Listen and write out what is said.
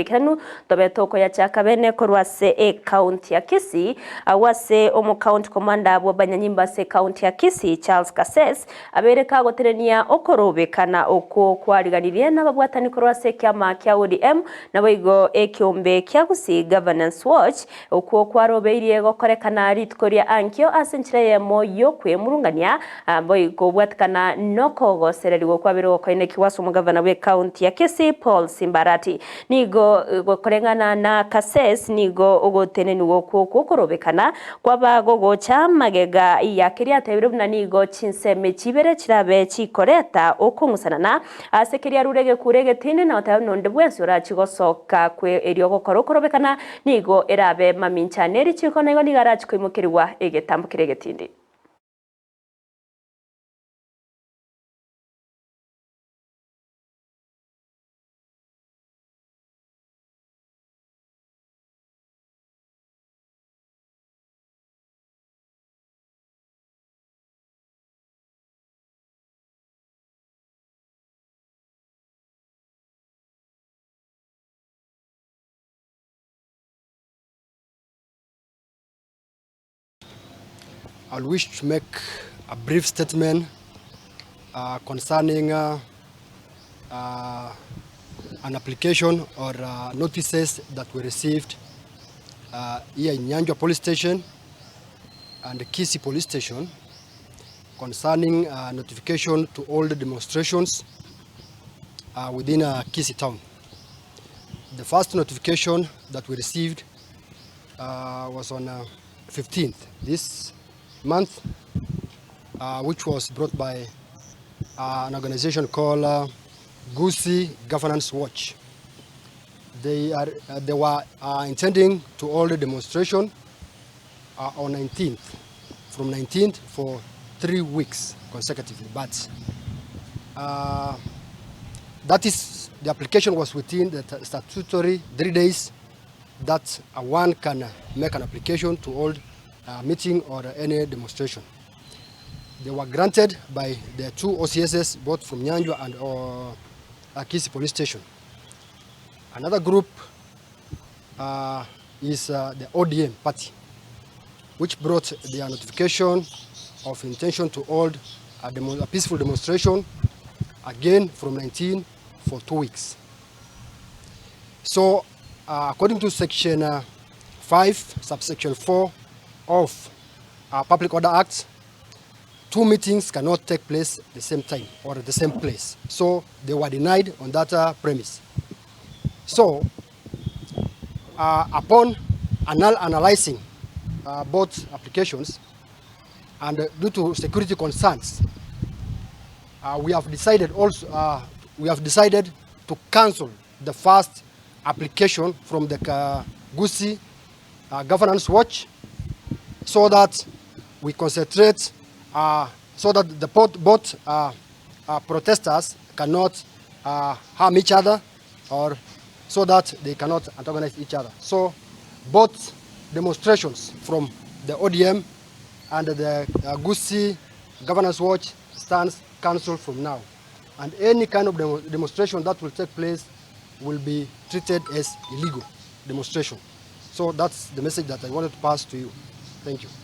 Ekeranu tobe tokoyachaka bene korwa ase ecounty ya Kisii, agwo ase omocounty commander bw'abanyanyimbo ase ecounty ya Kisii Charles Kases abeire kagotenenia okorobekana okwo kwariganirie nababwatani korwa ase ekiama kia ODM naboigo ekeombe kia Gusii Governance Watch okwo kwarobeirie gokorekana rituko ria ankio ase enchera eyemo yokwemurungania boigo kobwatekana nokogosererigwa kwabeire gokoinekigwa ase omogavana bw'ecounty ya Kisii Paul Simbarati. Nigo koreng'ana na Kases nigo ogotenenigwa okwo gwokorobekana kwaba gogocha magega ya keria atebire buna nigo chinsemo chibere chirabe chikoreta okong'usanana ase keria arure egekuro egetindi na goteba buna onde bwensi orachie gosoka kwe erio gokora okorobekana nigo erabe mamincha ne richiko na igo nigo arachie koimokerigwa egetambo keria egetindi. I wish to make a brief statement uh, concerning uh, uh, an application or uh, notices that we received uh, here in Nyanjwa Police Station and Kisii Police Station concerning uh, notification to all the demonstrations uh, within uh, Kisii town. The first notification that we received uh, was on uh, 15th this month, uh, which was brought by uh, an organization called uh, Gusii Governance Watch. They, are, uh, they were uh, intending to hold a demonstration uh, on 19th, from 19th for 3 weeks consecutively. But that is, the application was within the statutory 3 days that one can make an application to hold a meeting or any demonstration. They were granted by the two OCSs, both from Nyanjwa and Kisii Police Station. Another group is the ODM party, which brought their notification of intention to hold a peaceful demonstration again from 19 for 2 weeks. So, according to section 5, subsection 4 of Public Order Act, two meetings cannot take place at the same time or at the same place. So they were denied on that premise. So, upon analyzing both applications and due to security concerns, we have decided also we have decided to cancel the first application from the Gusii Governance Watch so that we concentrate so that the both protesters cannot harm each other or so that they cannot antagonize each other. So both demonstrations from the ODM and the Gusii Governance Watch stands cancelled from now. And any kind of demonstration that will take place will be treated as illegal demonstration. So that's the message that I wanted to pass to you. Thank you.